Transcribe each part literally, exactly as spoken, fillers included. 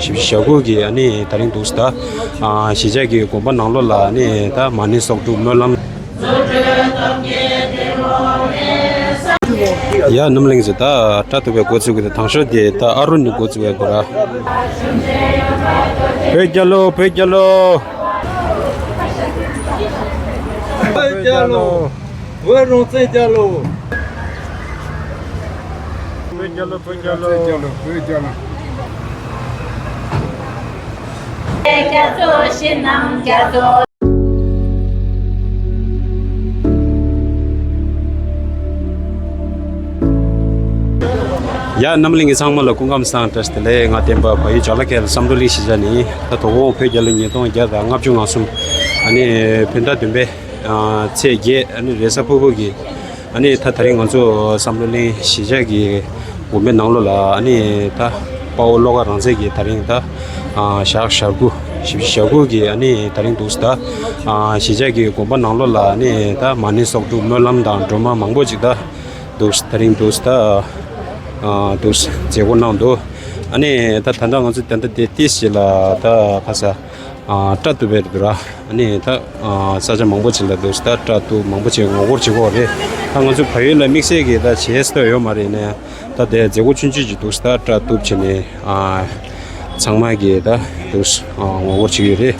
བཞི་བཅུ་ཞེ་དགུ་གི་ཨ་ནི་ད་རིང་འདུག་ད། ཨ་གཞིས་ཆགས་ཀྱི་དགོན་པ་ནང་ལོགས་ལ་ཨ་ནི་ད་མ་ཎི་གསོག་སྒྲུབ་སྨོན་ལམ། ཡ་རྣམ་གླིང་ཚོ། ད་སྐྲ་གཏུབ་པའི་འགོ་བཙུགས་ཀྱི་དང་ཤོས་དེ་ད་ཨ་རུ་ནི་འགོ་བཙུགས་པའི་སྐོར་ར། བོད་རྒྱལ་ལོ། བོད་རྒྱལ་ལོ། བོད་རྒྱལ་ལོ། བོད་རང་བཙན་རྒྱལ་ལོ། བོད་རྒྱལ་ལོ། བོད་རྒྱལ་ལོ། བོད་རྒྱལ་ལོ། བོད་རྒྱལ་ལོ། རྒྱ་མཚོ་ཞེ་ནང་རྒྱ་མཚོ། ཡ་རྣམ་གླིང་གི་ཚང་མ་ལ་སྐུ་ཁམས་བཟང་། བཀྲ་ཤིས་བདེ་ལེགས། ང་བསྟན་པ་བལ་ཡུལ་ཇོ་ལ་ཁེལ་བསམ་གྲུབ་གླིང་གཞིས་ཆགས་ནས། ད་དོ་དགོང་བོད་རྒྱལ་ལོ་ཉིས་སྟོང་བརྒྱ་དང་ལྔ་བཅུ་ང་གསུམ་ཨ་ནི་བོད་ཟླ་བདུན་པའི་ཨ་ཚེས་བརྒྱད་ཨ་ནི་རེས་གཟའ་ཕུར་བུ་གི་ཨ་ནི་ད་དེ་རིང་ང་ཚོ་བསམ་གྲུབ་གླིང་གཞིས་ཆགས་ཀྱི་དགོན་པའི་ནང་ལོགས་ལ་ཨ་ནི་ད་དཔའ་བོ་བློ་དགའ་རང་བཙན་གྱིས་ད་རིང་ད་ཨ་ཞག་ཞེ་དགུ། བཞི་བཅུ་ཞེ་དགུ་གི་ཨ་ནི་ད་རིང་འདུག་ད། ཨ་གཞིས་ཆགས་ཀྱི་དགོན་པ་ནང་ལོགས་ལ་ཨ་ནི་ད་མ་ཎི་གསོག་སྒྲུབ་སྨོན་ལམ་དང་སྒྲོལ་མ་མང་པོ་ཅིག་ད་འདུག་ད་རིང་འདུག་ད། ཨ་འདུག་མཛད་སྒོ་གནང་འདུག་ཨ་ནི་ད་ད་ལྟ་ང་ཚོ་ད་ལྟ་དེ་ཏིས་ཞིག་ལ་ད་ཁ་ས་ཨ་སྐྲ་གཏུབ་པའི་འདུག་ར། ཨ་ནི་ད་ཨ་ས་ཆ་མང་པོ་ཅིག་ལ་འདུག་ད་སྐྲ་གཏུབ་མང་པོ་ཅིག་ངོ་རྒོལ་བྱེད་ཀྱི་ཡོད་རེད། ད་ང་ཚོ་བལ་ཡུལ་ལ་དམིགས་བསལ་གྱི་ད་བྱེད་ས་ཡོད་མ་རེད། ཡིན་ན་ཡང་ད་དེ་མཛད་སྒོ་ཆུང་ཆུང་ཅིག་འདུག་ད་སྐྲ་གཏུབ་བྱས་ནས་ཨ་ཚང་མ་གིས་ད་འདུག་ཨ་ངོ་རྒོལ་བྱེད་ཀྱི་ཡོད་རེད།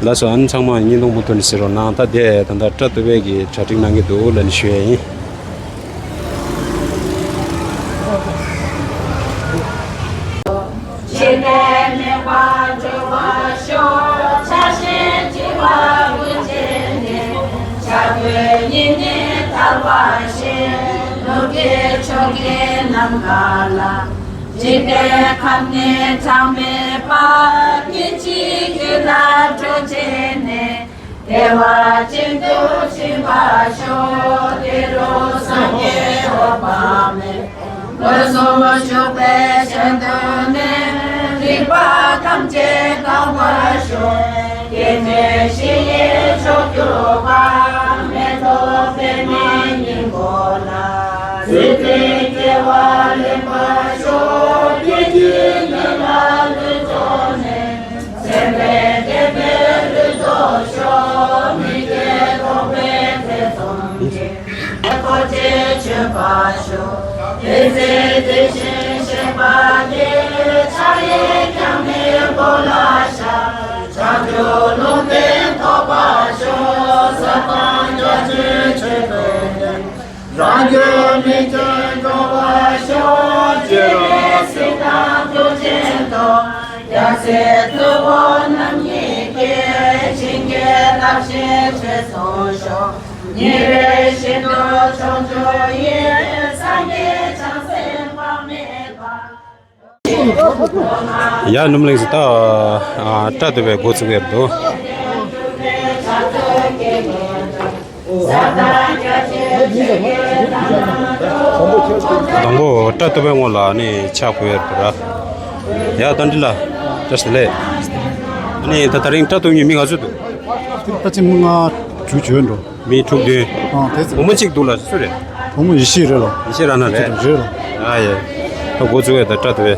ལགས་སོ། ཨ་ནི་ཚང་མ་བརྙན་ཐུང་མུ་མཐུད་ནས་གཟིགས་རོགས་གནང་། ད་དེ་ད་ལྟ་སྐྲ་གཏུབ་པའི་གི་གྲ་སྒྲིག་གནང་གི་འདུག་ལབ་ནས་ཞུ་ཡ་ཡིན། ཕྱི་ནས་མེད་པར་གྲོལ་བར་ཤོག་ཕྱག་ཕྱིར་བགྱི་བ་ཀུན་བྱས་ནས། ཕྱག་གི་ཉི་ནི་ཐར་བར་ཤོག་ནུབ་ཀྱི་ཕྱོགས་ཀྱི་ནམ་མཁའ་ལ། འཇིག་རྟེན་ཁམས་ནི་གྲངས་མེད་པ། སྐད་ཅིག་གིས་ར་སྤྲོད་བྱས་ནས། བདེ་བ་ཅན་དུ་ཕྱིན་པར་ཤོག་དེ་རུ་སངས་རྒྱས་འོད་དཔག་མེད། འོད་སྲུང་བཞུགས་པའི་ཞལ་དུ་ནི། སྡིག་པ་ཐམས་ཅད་དག་པར་ཤོག་སྐྱེ་མེད་ཞི་བའི་མཆོག་གྱུར་པ། མེ་ཏོག་པདྨའི་སྙིང་པོ་ལ། སྲིད་པའི་སྐྱེ་བ་ལེན་པར་ཤོག་སྐྱེ་འཆི་གཉིད་ལ་ལུས་རྫོགས་ནས། སེམས་དཔའི་བདེ་བའི་ལུས་རྫོགས་ཤོག་མི་སྐྱེ་རྟོག་པའི་ཐེ་ཚོམ་སྐྱེ། ཐོག་ཆེན་ཆོད་པར་ཤོག་དེ་ཚེ་དེ་བཞིན་གཤེགས་པ་དེ། ཕྱག་གཡས་བརྐྱང་བའི་མགོ་ལ་ཞགས། བྱང་ཆུབ་ལུང་བསྟན་ཐོབ་པར་ཤོག་ས་དང་རྒྱ་ཆེན་ཆོས་སྟོན་ནས། རང་རྒྱུད་མི་སྐྱོན་སྒྲོལ་བར་ཤོག་སྤྱན་རས་གཟིགས་དང་མཐུ་ཆེན་ཐོབ། རྒྱལ་སྲས་ཐུ་བོ་རྣམ་གཉིས་ཀྱིས། བྱིན་གྱིས་བརླབས་ཤིང་ཆོས་གསུངས་ཤོག་ཉེ་བའི་ཞིང་དུ་ཕྱོགས་བཅུ་ཡི། སངས་རྒྱས་བྱང་སེམས་དཔག་མེད་པ། ཡ་རྣམ་གླིང་ཚོ། ད་ཨ་སྐྲ་གཏུབ་པའི་འགོ་ཚུགས་ཡར་འདུག་དང་པོ་སྐྲ་གཏུབ་པའི་ངོ་ལ་ནི་ཕྱག་ཕུལ་ཡར་འདུག་ར། ཡ་ད་འདི་ལ་བཀྲ་ཤིས་བདེ་ལེགས། ཨ་ནི་ད་དེ་རིང་སྐྲ་གཏུབ་མཁན་མི་ང་ཚོ་འདུག་ད་ཅི་མི་ང་དྲུག་བྱོན་འགྲོ། མི་དྲུག་བདུན། ཨ་དེ་ཚོ། བུ་མོ་གཅིག་འདུག་ལ་སུ་རེད། བུ་མོ་ཡེ་ཤེས་རེད་ལོ། ཡེ་ཤེས་ར་ན་རེད། རེད་ལོ། ཨ་ཡེ། ད་འགོ་ཚུགས་ཡ་ད་སྐྲ་གཏུབ་པའི།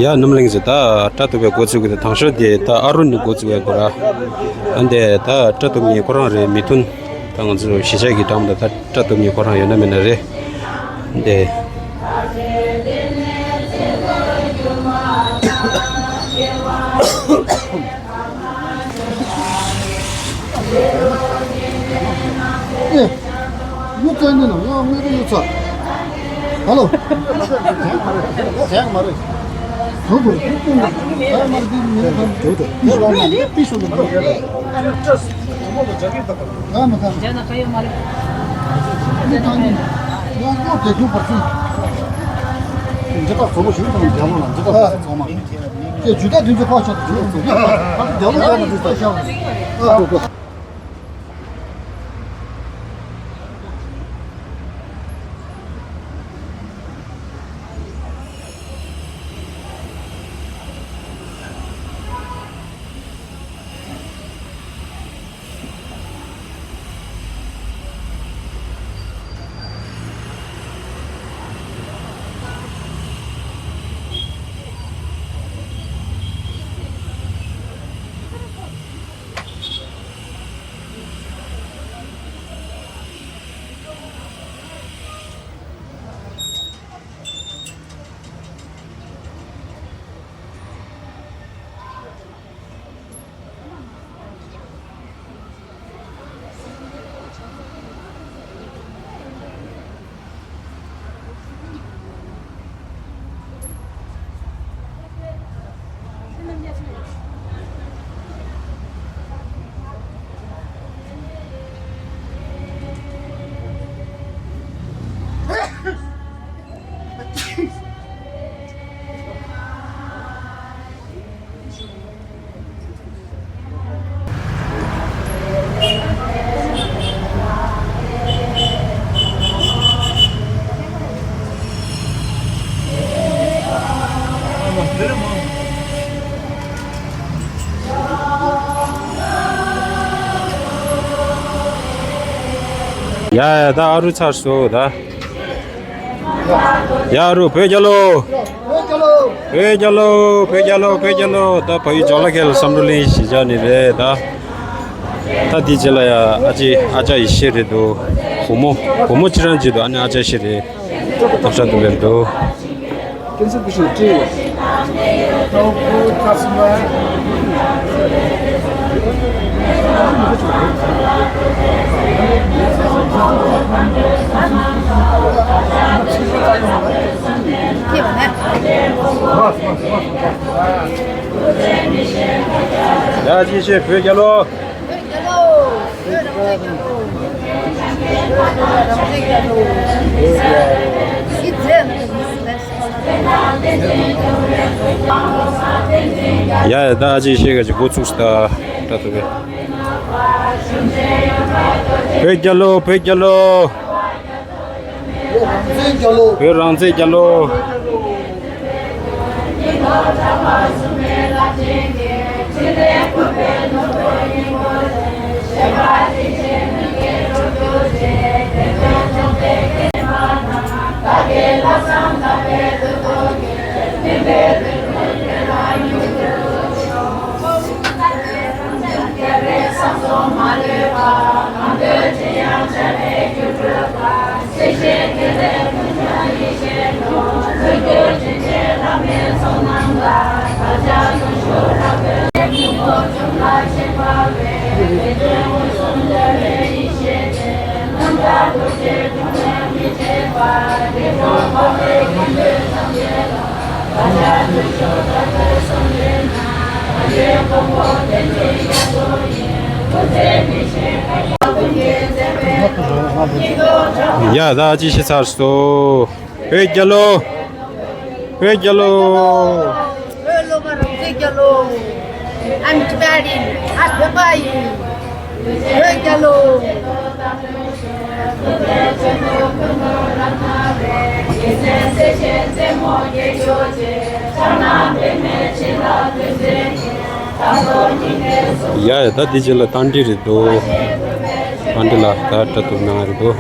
ཡ་རྣམ་གླིང་ཚོ། ད་སྐྲ་གཏུབ་པའི་འགོ་ཚུགས་ཀྱི་དང་ཤོས་དེ་ད་ཨ་རུ་ནི་འགོ་ཚུགས་པའི་སྐོར་ར། ཨ་འདས་ད་སྐྲ་གཏུབ་མཁན་ཁོ་རང་རེད། མི་མཐུན། ད་ང་ཚོ་གཞིས་ཆགས་ཀྱི་འགྲམ་དུ་ད་སྐྲ་གཏུབ་མཁན་ཁོ་རང་ཡོད་ན་མེད་ན་རེད་དེ། ཨེ། ཡུ་ཙན་ནི་ནང་ང་དངོས་པོ་ཡོད་ཚ། ཧ་ལོ། ཟེགས་མ་རེད། གོ་གོ་ཟེགས་མ་རེད། འདི་མི་ཁམས་འགྲོ་འགྲོ། འདི་ལ་ན་འདི་པི་སོ་འདུག་ད་མ་ད་མི་ཁམས་འདི་ད་ནི། དེ་རྒྱུ་བར་སྲིད། འཇིགས་སྐྲག་ཚོགས་པ་ཞིག་དང་རྒྱལ་པོ་ལ་འཇིགས་སྐྲག་བར་སྲིད་ཚང་མ། དེ་ཇུས་དག་དོན་གཅོད་ཕོག་ཆོག་ཏུ་ཇུས་ཚོགས་ཀྱི་རྒྱལ་པོ་ལ་འཇིགས་སྐྲག་ཤར་བ། ཡ་ཡ། ད་ཨ་རུ་ཚར་སོང་ད། ཡ་ཨ་རུ། བོད་རྒྱལ་ལོ། བོད་རྒྱལ་ལོ། བོད་རྒྱལ་ལོ། བོད་རྒྱལ་ལོ། ད་ཕ་ཡུལ་ཇོ་ལ་ཁེལ་བསམ་འགྲུབ་གླིང་ཞེས་བྱ་ནི་རེད་ད། ད་དེའི་རྗེས་ལ་ཡ་ཨ་ཅེ་ཨ་ཅག་ཡེ་ཤེས་རེད་འདུག་བུ་མོ་བུ་མོ་ཅི་རང་ཅིག་འདུག་ཨ་ནི་ཨ་ཅག་ཤི་རེད། ཐབས་ཤ་དུ་བེར་འདུག་ཡ་ཅི་ཤེས། བོད་རྒྱལ་ལོ། བོད་རྒྱལ་ལོ། བོད་རང་བཙན་རྒྱལ་ལོ། བོད་རང་བཙན་རྒྱལ་ལོ། ཡ་ཡ། ད་ཅི་ཤེས་ག་ཅི་འགོ་ཚུགས་ད་ད་ཐུབ་པས། བོད་རྒྱལ་ལོ། བོད་རྒྱལ་ལོ། བོད་རང་བཙན་རྒྱལ་ལོ། བོད་རང་བཙན་རྒྱལ་ལོ། ཡ་ད་ཅི་ཤེས་ཚར་སོང་། བོད་རྒྱལ་ལོ། བོད་རྒྱལ་ལོ། བོད་སློབ་མ་རང་བཙན་རྒྱལ་ལོ། I'm Tibetan. ཨ་བོད་པ་ཡིན། བོད་རྒྱལ་ལོ། ཡ་ཡ། ད་འདི་རྗེས་ལ་རྟ་མགྲིན་རེད་འདུག་རྟ་མགྲིན་ལ་ད་སྐྲ་གཏུབ་གནང་རེད་འདུག་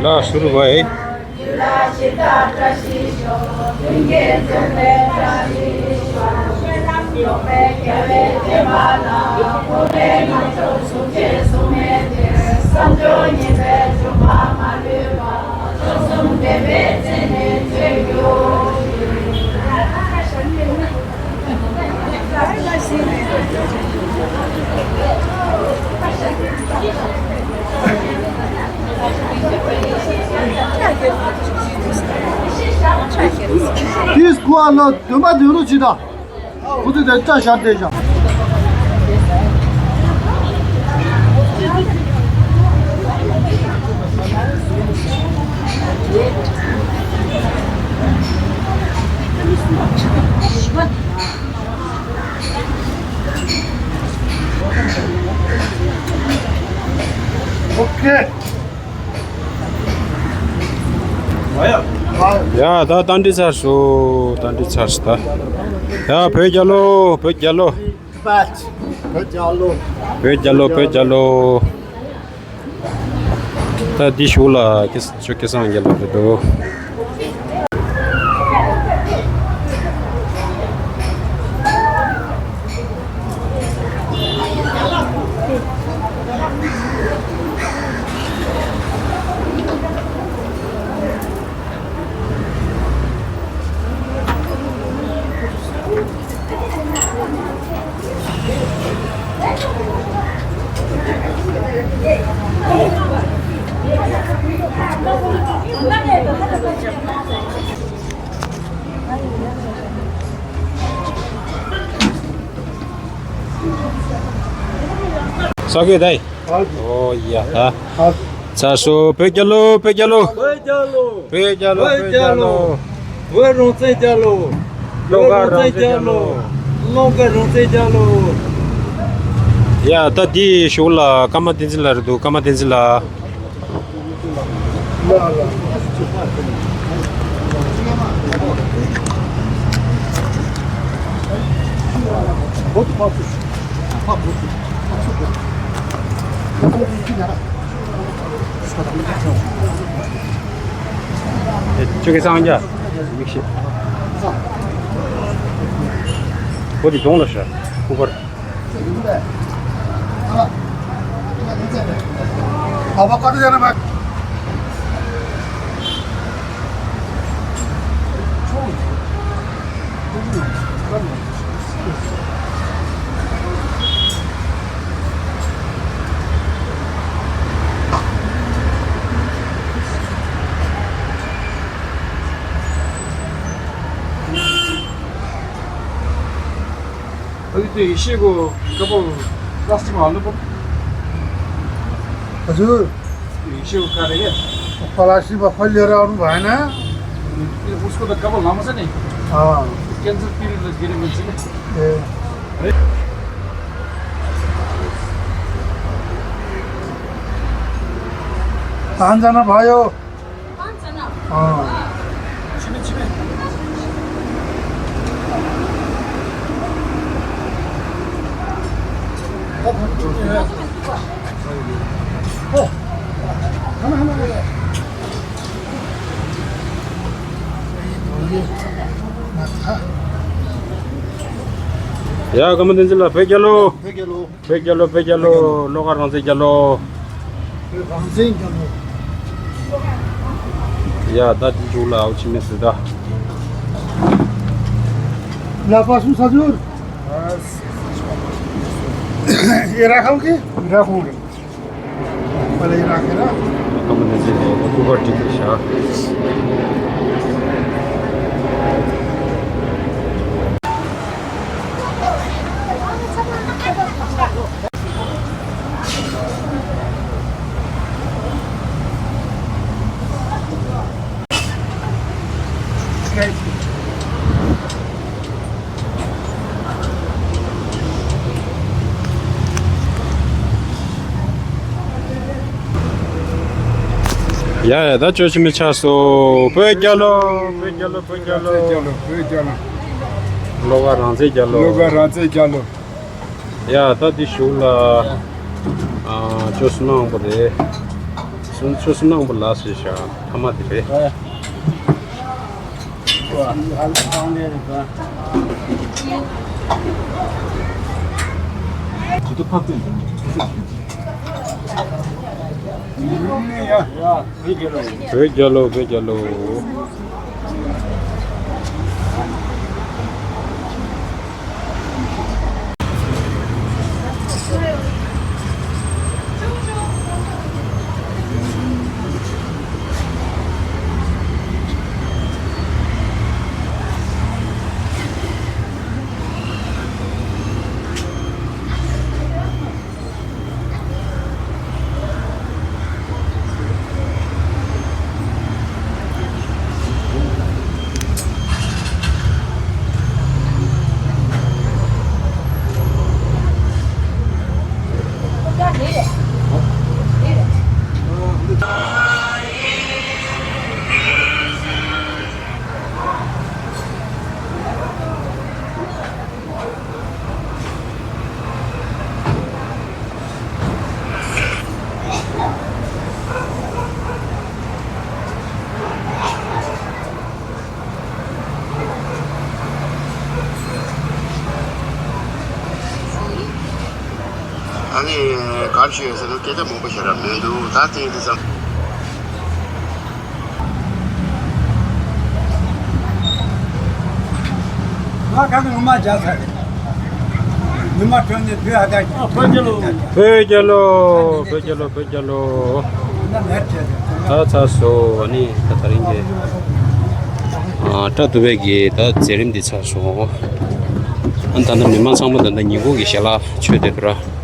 ལ་ཤུར་བའི། དུས་སྐུ་ཨ་ལོ་བདུན་པ་བདུན་རུ་ཅི་དང་། ཁོ་ཚོས་ད་ལྕགས་བཞག་བསྡད་ཤག་ཨོ་ཁེ། ཡ་ད་ད་འདི་ཚར་སོང་། ད་འདི་ཚར་སོང་ད། ཡ་བོད་རྒྱལ་ལོ། བོད་རྒྱལ་ལོ། བོད་རྒྱལ་ལོ། བོད་རྒྱལ་ལོ། བོད་རྒྱལ་ལོ། ད་འདི་གཞུག་ལ་ཁྱེད་ཁྱེད་ཚང་རྒྱལ་ལོ་རེད་འདུག་ས་གའི་ད་ཡིན། ཨོ་ཡ་ཧ། ཚར་སོང་། བོད་རྒྱལ་ལོ། བོད་རྒྱལ་ལོ། བོད་རྒྱལ་ལོ། བོད་རྒྱལ་ལོ། བོད་རྒྱལ་ལོ། བོད་རང་བཙན་རྒྱལ་ལོ། བློ་དགའ་རང་བཙན་རྒྱལ་ལོ། བློ་དགའ་རང་བཙན་རྒྱལ་ལོ། ཡ་ད་འདི་གཞུག་ལ་ཀརྨ་བསྟན་འཛིན་ལགས་རེད་འདུག་ཀརྨ་བསྟན་འཛིན་ལགས། ཁྱོད་ཀྱི་སངས་རྒྱས་མིག་ཤེས། བོད་ཀྱི་གདོང་ལ་ཤར་སྐུ་པར། अभी तो इसी को कपल प्लास्टिक में हाल्नु पर्यो। हजुर। इसी को काटेर क्या? प्लास्टिकमा खोलेर आउनु भएन। उसको त कपाल लामो छ नि। अँ। क्यान्सर पिरियडले गिरे मान्छे क्या? ए। पाँचजना भयो। पाँचजना? अँ। छिमेकी, छिमेकी। ཡ། ཀརྨ་བསྟན་འཛིན་ལགས། བོད་རྒྱལ་ལོ། བོད་རྒྱལ་ལོ། བོད་རྒྱལ་ལོ། བོད་རྒྱལ་ལོ། བློ་དགའ་རང་བཙན་རྒྱལ་ལོ། བོད་རང་བཙན་རྒྱལ་ལོ། ཡ་ད་འདི་མཇུག་ལ་ཨའོ་ཆི་མེད་ཟེར་ད། ལ་པ་སུ་ས་ཇུར། ཨེ་ར་ཁང་གི་ཨེ་ར་ཁང་རེད། པ་ལ་ཨེ་ར་ཁེ་ར། ཀརྨ་བསྟན་འཛིན་ལགས་སྐུ་པར་བྲིས་ཏེ་བཞག་ཡ་ཡ། ད་ཅོ་ཆི་མི་ཆགས་སོ། བོད་རྒྱལ་ལོ། བོད་རྒྱལ་ལོ། བོད་རྒྱལ་ལོ། བོད་རྒྱལ་ལོ། བོད་རྒྱལ་ལོ། བློ་དགའ་རང་བཙན་རྒྱལ་ལོ། བློ་དགའ་རང་བཙན་རྒྱལ་ལོ། ཡ་ད་འདི་གཞུག་ལ་ཨ་ཅོ་སུ་ནང་པོ་རེད། སུ་ཅོ་སུ་ནང་པོ་ལ་ཟེར་ཤག་ཐ་མ་དེ་རེད། བོད་རྒྱལ་ལོ། བོད་རྒྱལ་ལོ། ད་ནི་གར་ཞུ་ཡོད་ཟེར་ན་སྐད་ཆ་མང་པོ་ཞེ་དྲག་མི་འདུག་ད་ཐེངས་འདི་ཙམ། ང་ག་གི་ངོ་མ་རྒྱ་ཚ་རེད། ཉི་མ་ཁྲོད་ནས་བོད་ཨ་དར་གྱི་བོད་རྒྱལ་ལོ། བོད་རྒྱལ་ལོ། བོད་རྒྱལ་ལོ། བོད་རྒྱལ་ལོ། ད་ཚར་སོང་ནི་ད་ད་རིང་གི་ཨ་བཀྲ་དུ་བས་ཀྱི་ད་མཛད་རིམ་འདི་ཚར་སོང་། ཨ་ད་ལྟ་མི་མང་ཚང་མ་ད་ལྟ་ཉིན་གུང་གི་ཞལ་ལག་མཆོད་བསྡད་འདུག་ར།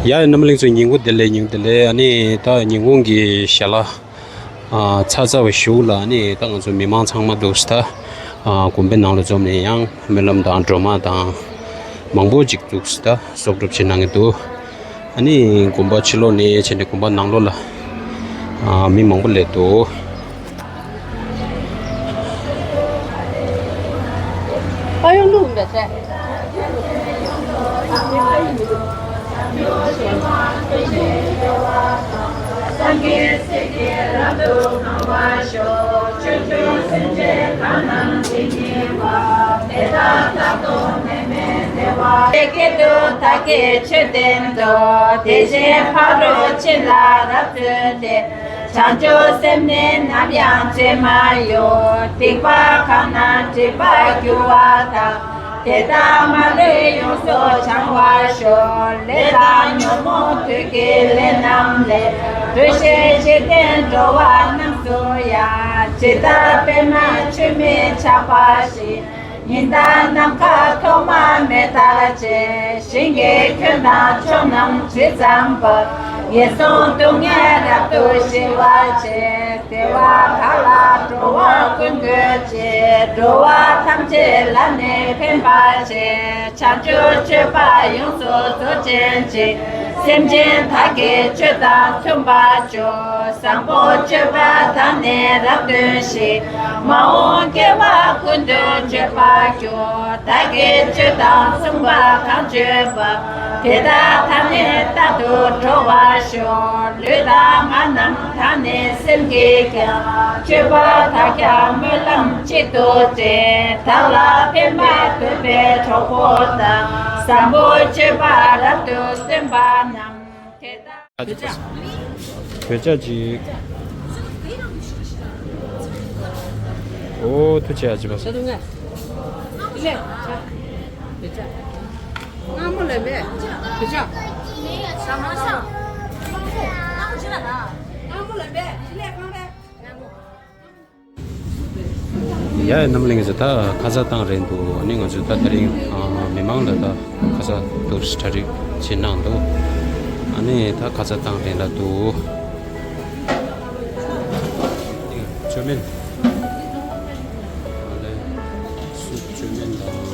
ཡ་རྣམ་གླིང་ཚོ་ཉིན་གུང་བདེ་ལེགས། ཉིན་གུང་བདེ་ལེགས། ཨ་ནི་ད་ཉིན་གུང་གི་ཞལ་ལག་ཨ་ཚར་ཚར་བའི་གཞུག་ལ་ནི་ད་ང་ཚོ་མི་མང་ཚང་མ་འདུག་སེ་ད་ཨ་དགོན་པའི་ནང་ལ་འཛོམས་ནས་ཡང་སྨོན་ལམ་དང་སྒྲོལ་མ་དང་མང་པོ་ཅིག་འདུག་སེ་ད་གསོག་སྒྲུབ་བྱེད་གནང་གི་འདུག་ཨ་ནི་དགོན་པ་ཕྱི་ལོགས་ནས་བྱས་ནས་དགོན་པ་ནང་ལོགས་ལ་ཨ་མི་མང་པོ་སླེབས་འདུག་ཨ་ཡོང་ལུགས་མེད་ཚེ། སྐྱེ་དུ་བདག་གིས་ཆོས་བསྟན་ཏོ། དེ་བཞིན་ཕ་རོལ་ཕྱིན་ལ་རབ་བརྩོན་ཏེ། བྱང་ཆུབ་སེམས་ནི་ནམ་ཡང་བརྗེད་མ་གྱུར། སྡིག་པ་གང་རྣམས་སྒྲིབ་པར་འགྱུར་བ་དག་དེ་དག་མ་ལུས་ཡོངས་སུ་བྱང་བར་ཤོག་ལས་དང་ཉོན་མོངས་བདུད་ཀྱི་ལས་རྣམས་ལས། གྲོལ་ཞིང་འཇིག་རྟེན་འགྲོ་བ་རྣམས་སུ་ཡང་། ཇི་ལྟར་པདྨ་ཆུས་མི་ཆགས་པ་བཞིན། ཉི་ཟླ་ནམ་མཁའ་ཐོག་མ་མེད་ལྟར་བྱེད། ཞིང་གི་ཁྱོན་དང་ཕྱོགས་རྣམས་ཇི་ཙམ་པར། ངན་སོང་སྡུག་བསྔལ་རབ་ཏུ་ཞི་བར་བྱེད། བདེ་བ་དག་ལ་འགྲོ་བ་ཀུན་འགོད་བྱེད། འགྲོ་བ་ཐམས་ཅད་ལ་ནི་ཕན་པར་བྱེད། བྱང་ཆུབ་སྤྱོད་པ་ཡོངས་སུ་རྫོགས་ཅན་ཅིག་སེམས་ཅན་དག་གི་སྤྱོད་དང་མཐུན་པར་སྤྱོད། བཟང་པོ་སྤྱོད་པ་དག་ནི་རབ་སྟོན་ཞིང་། མ་འོངས་སྐྱེ་བ་ཀུན་ཏུ་སྤྱོད་པར་འགྱུར། བདག་གིས་སྤྱོད་དང་མཚུངས་པ་གང་སྤྱོད་པ། དེ་དག་དང་ནི་རྟག་ཏུ་འགྲོགས་པར་ཤོག་ལུས་དང་ངག་རྣམས་དང་ནི་སེམས་ཀྱིས་ཀྱང་། སྤྱོད་པ་དག་ཀྱང་སྨོན་ལམ་གཅིག་ཏུ་བསྒྲིལ། བདག་ལ་ཕན་པ་འདོད་པའི་གྲོགས་པོ་དང་། བཟང་པོ་སྤྱོད་པ་རབ་ཏུ་སྟོན་པ་རྣམས། དེ་དག་བོད་ཇ་ཅིག་ཨོ་ཐུགས་རྗེ་ཆེ་ཨ་ཅེ་པ་སངས། ཡ་རྣམ་གླིང་ཟེར་ད་ཁ་ཟས་བཏང་རན་འདུག་ཨ་ནི་ང་ཚོས་ད་དེ་རིང་ཨ་མི་མང་ལ་ད་ཁ་ཟས་འདུག་གྲ་སྒྲིག་བྱེད་གནང་འདུག་ཨ་ནི་ད་ཁ་ཟས་བཏང་རན་ལ་འདུག་བཅོས་མིན། ཨ་ལེ། སུབ་བཅོས་མིན་དང་